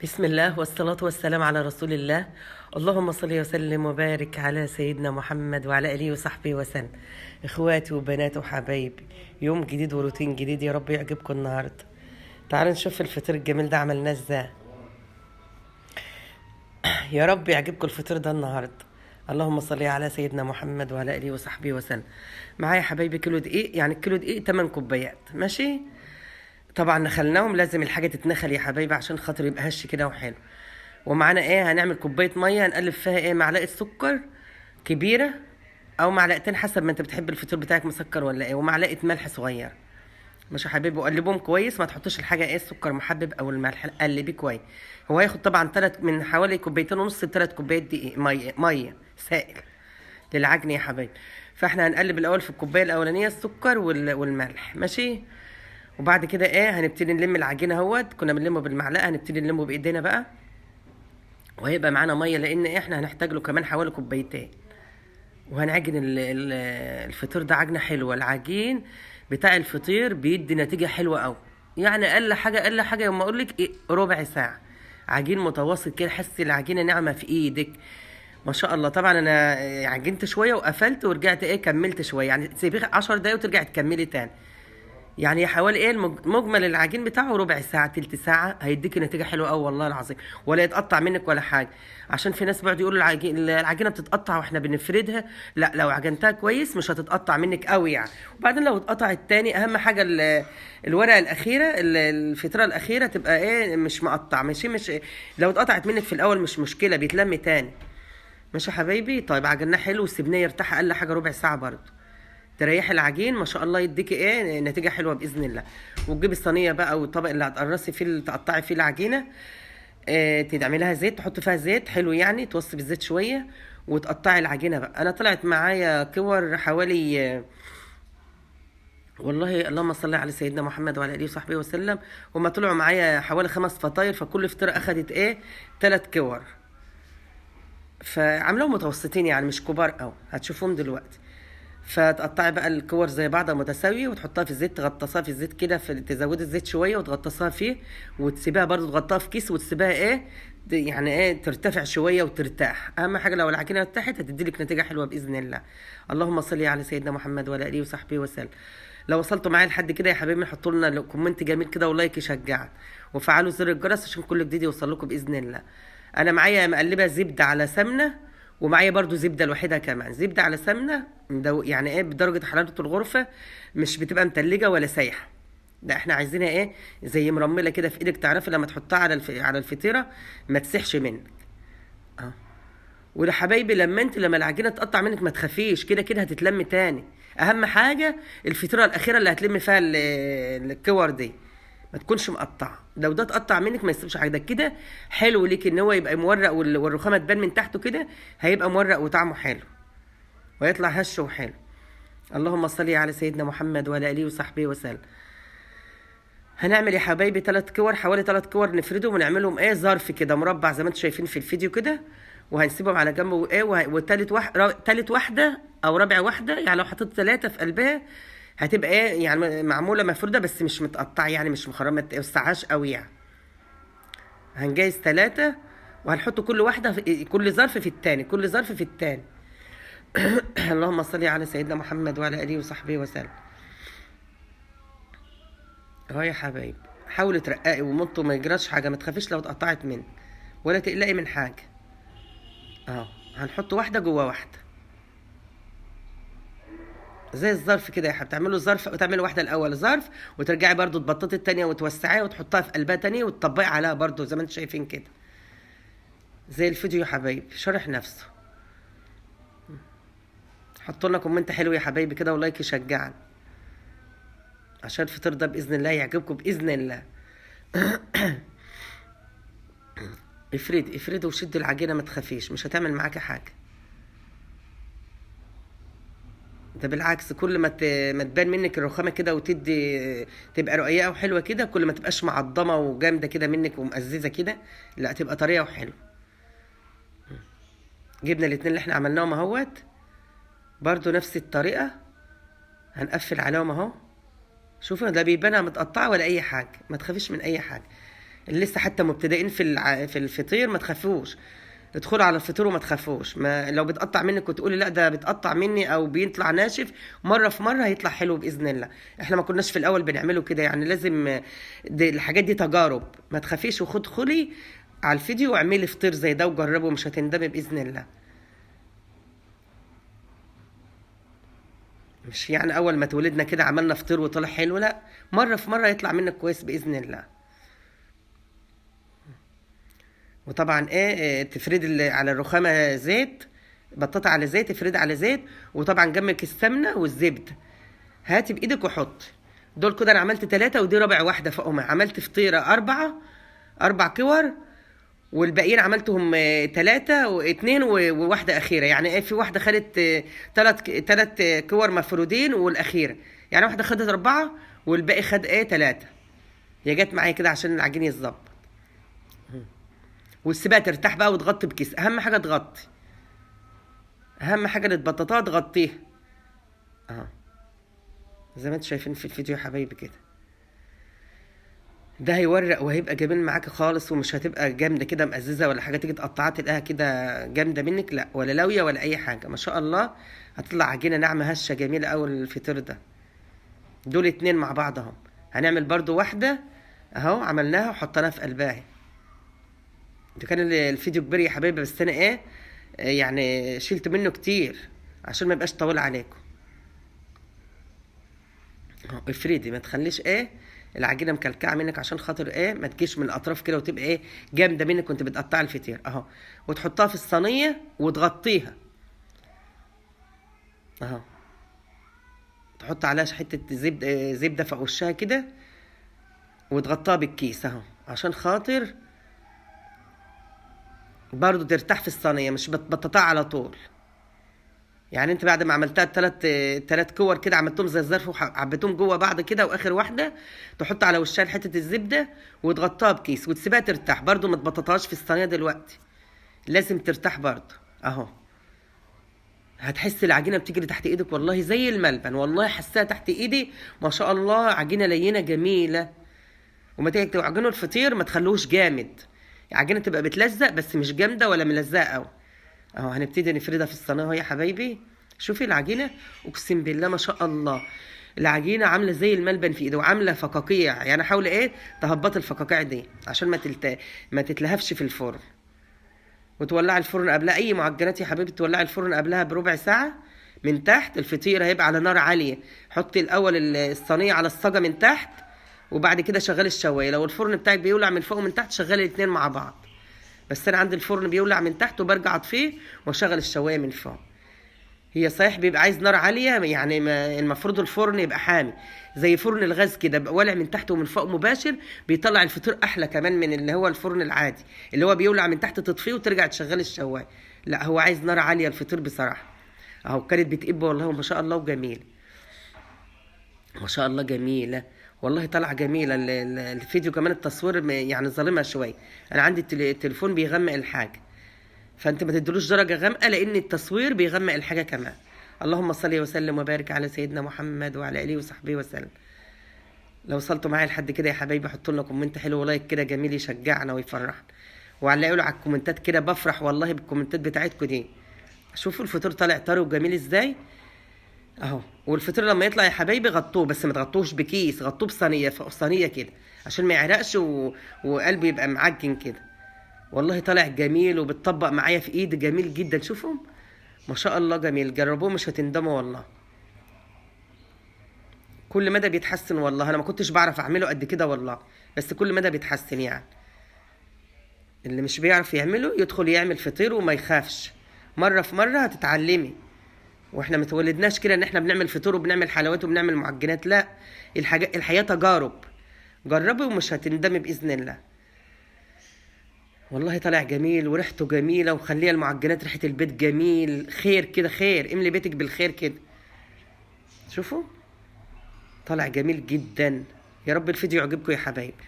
بسم الله والصلاة والسلام على رسول الله. اللهم صل وسلم وبارك على سيدنا محمد وعلى آله وصحبه وسلم. اخواتي وبناتي وحبايبي، يوم جديد وروتين جديد، يا رب يعجبكم النهارده. تعالوا نشوف الفطير الجميل ده عملناه ازاي. يا رب يعجبكم الفطير ده النهارده. اللهم صل على سيدنا محمد وعلى آله وصحبه وسلم. معايا حبايبي كيلو دقيق، يعني الكيلو دقيق 8 كوبايات، ماشي؟ طبعا نخلناهم، لازم الحاجة تتنخل يا حبايبي عشان خاطر يبقى هش كده وحلو. ومعانا ايه؟ هنعمل كوباية مية هنقلب فيها ايه؟ معلقه سكر كبيرة او معلقتين حسب ما انت بتحب الفطير بتاعك مسكر ولا ايه، ومعلقة ملح صغيرة، ماشي يا حبايبي. وقلبهم كويس، ما تحطوش الحاجة ايه السكر محبب او الملح، قلبية كويس. هو هياخد طبعا 3 من حوالي 2.5 كوباية ل3 كوبايات دقيق مية سائل للعجن يا حبايبي. فاحنا هنقلب الاول في الكوباية الاولانية السكر والملح، ماشي؟ وبعد كده ايه؟ هنبتدي نلم العجينة اهوت، كنا بنلمه بالمعلقه، هنبتدي نلمه بايدينا بقى. وهيبقى معانا مية لان احنا هنحتاج له كمان حوالي 2 كوباية. وهنعجن الفطير ده عجنه حلوة. العجين بتاع الفطير بيدي نتيجة حلوة قوي، يعني اقل حاجة اقل حاجة يوم اقول لك إيه، ربع ساعة عجين متواصل كده، حسي العجينة ناعمة في ايدك ما شاء الله. طبعا انا عجنت شوية وقفلت ورجعت ايه كملت شوية، يعني تسيبيه 10 دقايق وترجعي تكملي تاني. يعني حوالي ايه مجمل العجين بتاعه ربع ساعة تلت ساعة، هيديكي نتيجة حلوة قوي والله العظيم، ولا يتقطع منك ولا حاجة. عشان في ناس بيقعدوا يقولوا العجينة بتتقطع واحنا بنفردها، لا لو عجنتها كويس مش هتتقطع منك قوي يعني. وبعدين لو اتقطعت تاني، اهم حاجة الورقة الاخيرة، الفترة الاخيرة تبقى ايه مش مقطع، ماشي؟ مش لو اتقطعت منك في الاول مش مشكلة، بيتلم تاني، ماشي يا حبايبي. طيب عجناه حلو وسيبناه يرتاح اقل حاجة ربع ساعة برضه، تريحي العجين ما شاء الله يديكي ايه نتيجة حلوة باذن الله. وتجيبي الصينية بقى والطبق اللي هتقرصي فيه، اللي تقطعي فيه العجينة، تعمليها زيت، تحطي فيها زيت حلو، يعني توصي بالزيت شوية وتقطعي العجينة بقى. انا طلعت معايا كور حوالي والله اللهم صل على سيدنا محمد وعلى اله وصحبه وسلم، هما طلعوا معايا حوالي 5 فطاير، فكل فطيره اخدت ايه 3 كور، فعاملاهم متوسطين يعني مش كبار قوي، هتشوفوهم دلوقتي. فتقطعي بقى الكور زي بعضها متساوية وتحطها في الزيت، تغطسها في الزيت كده، تزودي الزيت شوية وتغطسها فيه، وتسيبها برضو تغطاها في كيس وتسيبها ايه يعني ايه ترتفع شوية وترتاح. اهم حاجة لو العجينة ارتاحت هتدي لك نتيجة حلوة باذن الله. اللهم صل على سيدنا محمد وعلى اله وصحبه وسلم. لو وصلتوا معايا لحد كده يا حبايبي حطوا لنا comment جميل كده و like يشجعنا، وفعلوا زر الجرس عشان كل جديد يوصل لكم باذن الله. انا معايا مقلبه زبدة على سمنه، ومعايا برضو زبدة لوحدها كمان، زبدة على سمنه يعني ايه بدرجة حرارة الغرفة، مش بتبقى متلجه ولا سايحه، ده احنا عايزينها ايه زي مرمله كده في ايدك، تعرفي لما تحطها على على الفطيره ما تسحش منك. ويا حبايبي لما انت لما العجينة تقطع منك ما تخافيش، كده كده هتتلم تاني. اهم حاجة الفطيره الاخيرة اللي هتلم فيها الكور دي ما تكونش مقطعه، لو ده اتقطع منك ما يسيبش حاجة. ده كده حلو ليك ان هو يبقى مورق والرخامه تبان من تحته كده، هيبقى مورق وطعمه حلو ويطلع هش وحلو. اللهم صل على سيدنا محمد وعلى اله وصحبه وسلم. هنعمل يا حبايبي 3 كور، حوالي 3 كور نفردهم ونعملهم ايه ظرف كده مربع زي ما انتم شايفين في الفيديو كده، وهنسيبهم على جنب. وايه وتالت تالت واحدة او رابع واحدة، يعني لو حطيت 3 في قلبها هتبقى ايه يعني معمولة مفروده بس مش متقطعه، يعني مش مخرمة، ما توسعهاش قوي يعني. هنجهز 3 وهنحط كل واحدة في كل ظرف في التاني، كل ظرف في التاني. اللهم صل على سيدنا محمد وعلى اله وصحبه وسلم. اهو يا حبايب حاولي ترققي ومطوا ما يجراش حاجة، ما تخافيش لو اتقطعت منك ولا تقلقي من حاجة. اهو هنحط واحدة جوه واحدة زي الظرف كده يا حبيبتي، تعملوا ظرف وتعملوا واحدة الاول ظرف، وترجعي برضو تبططي التانية وتوسعيها وتحطها في قلبها تانية وتطبقي عليها برضو زي ما انتم شايفين كده زي الفيديو يا حبايبي شارح نفسه. حطوا لنا comment حلو يا حبايبي كده و like يشجعنا عشان الفطير ده باذن الله يعجبكم باذن الله. افردي افردي وشدي العجينة ما تخافيش، مش هتعمل معاكي حاجة، ده بالعكس كل ما تبان منك الرخامه كده وتدي تبقى رقيقه وحلوه كده، كل ما تبقاش معضمه وجامده كده منك ومقززه كده، لا تبقى طرية وحلوه. جبنا الاتنين اللي احنا عملناهم اهوت برضو نفس الطريقة، هنقفل عليهم اهو. شوفوا ده بيبانها متقطعه ولا اي حاجة، ما تخافيش من اي حاجة. اللي لسه حتى مبتدئين في الفطير ما تخافوش، ادخلوا على الفطير وما تخافوش. ما لو بتقطع منك وتقولي لا ده بتقطع مني او بيطلع ناشف، مرة في مرة هيطلع حلو باذن الله. احنا ما كناش في الاول بنعمله كده، يعني لازم دي الحاجات دي تجارب، ما تخافيش وخدخلي على الفيديو واعملي فطير زي ده وجربه، مش هتندمي باذن الله. مش يعني اول ما اتولدنا كده عملنا فطير وطلع حلو، لا، مرة في مرة يطلع منك كويس باذن الله. وطبعا ايه تفرد على الرخامه زيت، بطاطا على زيت، تفرد على زيت، وطبعا جنبك السمنة والزبده، هاتي بايدك وحط دول كده. انا عملت 3 ودي رابع واحدة فوقهم، عملت فطيره 4 كور، والباقيين عملتهم 3 و2 وواحدة اخيرة. يعني ايه، في واحدة خدت 3 كور مفرودين والاخيرة، يعني واحدة خدت 4 والباقي خد ايه 3. هي جت معايا كده عشان العجين يتظبط. وتسيبها ترتاح بقى وتغطي بكيس، اهم حاجة تغطي، اهم حاجة اللي تبططها تغطيها اهو زي ما انتم شايفين في الفيديو يا حبايبي كده. ده هيورق وهيبقى جميل معاك خالص، ومش هتبقى جامدة كده مقززه ولا حاجة تيجي تقطعها تلاقيها كده جامدة منك، لا ولا لاويه ولا اي حاجة. ما شاء الله هتطلع عجينه ناعمة هشه جميلة قوي الفطير ده. دول 2 مع بعض اهم. هنعمل برضو واحدة اهو، عملناها وحطيناها في قلبها. ده كان الفيديو كبير يا حبايبي، بس انا ايه يعني شلت منه كتير عشان ما يبقاش طويل عليكم. اهو افردي، ما تخليش ايه العجينة مكلكعه منك عشان خاطر ايه ما تجيش من الاطراف كده وتبقى ايه جامدة منك وانت بتقطعي الفطير اهو. وتحطها في الصينية وتغطيها اهو، تحط عليها حتة زبدة فوق وشها كده، وتغطيها بالكيس اهو عشان خاطر برضو ترتاح في الصينية، مش بتبططها على طول. يعني انت بعد ما عملتها التلات كور كده، عملتهم زي الظرف وعبيتهم جوه بعض كده، واخر واحدة تحط على وشها حتة الزبدة وتغطيها بكيس وتسيبها ترتاح. برضو ما تبططهاش في الصينية دلوقتي، لازم ترتاح برضو اهو. هتحس العجينة بتجري تحت ايدك والله زي الملبن، والله حسها تحت ايدي ما شاء الله، عجينه لينه جميلة. وما تيجي تعجنوا الفطير ما تخلوش جامد، العجينة تبقى بتلزق بس مش جامدة ولا ملزقه قوي اهو. هنبتدي نفردها في الصينية اهو يا حبايبي. شوفي العجينة اقسم بالله ما شاء الله العجينة عامله زي الملبن في ايده، وعامله فقاقيع. يعني حاولي ايه تهبطي الفقاقيع دي عشان ما تتلهفش في الفرن. وتولعي الفرن قبلها، اي معجنات يا حبيبتي تولعي الفرن قبلها بربع ساعة من تحت. الفطير هيبقى على نار عالية، حطي الاول الصينية على الصاجه من تحت، وبعد كده شغلي الشوايه. لو الفرن بتاعك بيولع من فوق ومن تحت شغلي الاثنين مع بعض، بس انا عندي الفرن بيولع من تحت وبرجع اطفيه واشغل الشوايه من فوق. هي صحيح بيبقى عايز نار عالية، يعني المفروض الفرن يبقى حامي زي فرن الغاز كده، بيبقى والع من تحت ومن فوق مباشر، بيطلع الفطير احلى كمان من اللي هو الفرن العادي اللي هو بيولع من تحت تطفيه وترجع تشغل الشوايه. لا هو عايز نار عالية الفطير بصراحة اهو. كانت بتقب والله ما شاء الله وجميل، ما شاء الله جميلة والله، طالعه جميلة. الفيديو كمان التصوير يعني ظالمها شوية، انا عندي التليفون بيغمق الحاجة، فانت ما تدلوش درجه غامقه لان التصوير بيغمق الحاجة كمان. اللهم صل وسلم وبارك على سيدنا محمد وعلى اله وصحبه وسلم. لو وصلتوا معايا لحد كده يا حبايبي حطوا لنا comment حلو و like كده جميل يشجعنا ويفرحنا، وعلقوا على الكومنتات كده، بفرح والله بالكومنتات بتاعتكم دي. شوفوا الفطور طالع طري وجميل ازاي اهو. والفطير لما يطلع يا حبايبي غطوه، بس ما تغطوهش بكيس، غطوه بصينيه فوق صينية كده عشان ما يعرقش وقلبه يبقى معجن كده. والله طالع جميل وبتطبق معايا في ايدي جميل جدا. شوفوا ما شاء الله جميل، جربوه مش هتندموا والله. كل مدى بيتحسن والله، انا ما كنتش بعرف اعمله قد كده والله، بس كل مدى بيتحسن. يعني اللي مش بيعرف يعمله يدخل يعمل فطير وما يخافش، مرة في مرة هتتعلمي. واحنا ما اتولدناش كده ان احنا بنعمل فطور وبنعمل حلويات وبنعمل معجنات، لا، الحياة تجارب، جربي ومش هتندمي باذن الله. والله طالع جميل وريحته جميلة، وخليها المعجنات ريحه البيت جميل، خير كده، خير، املي بيتك بالخير كده. شوفوا طالع جميل جدا. يا رب الفيديو يعجبكم يا حبايبي.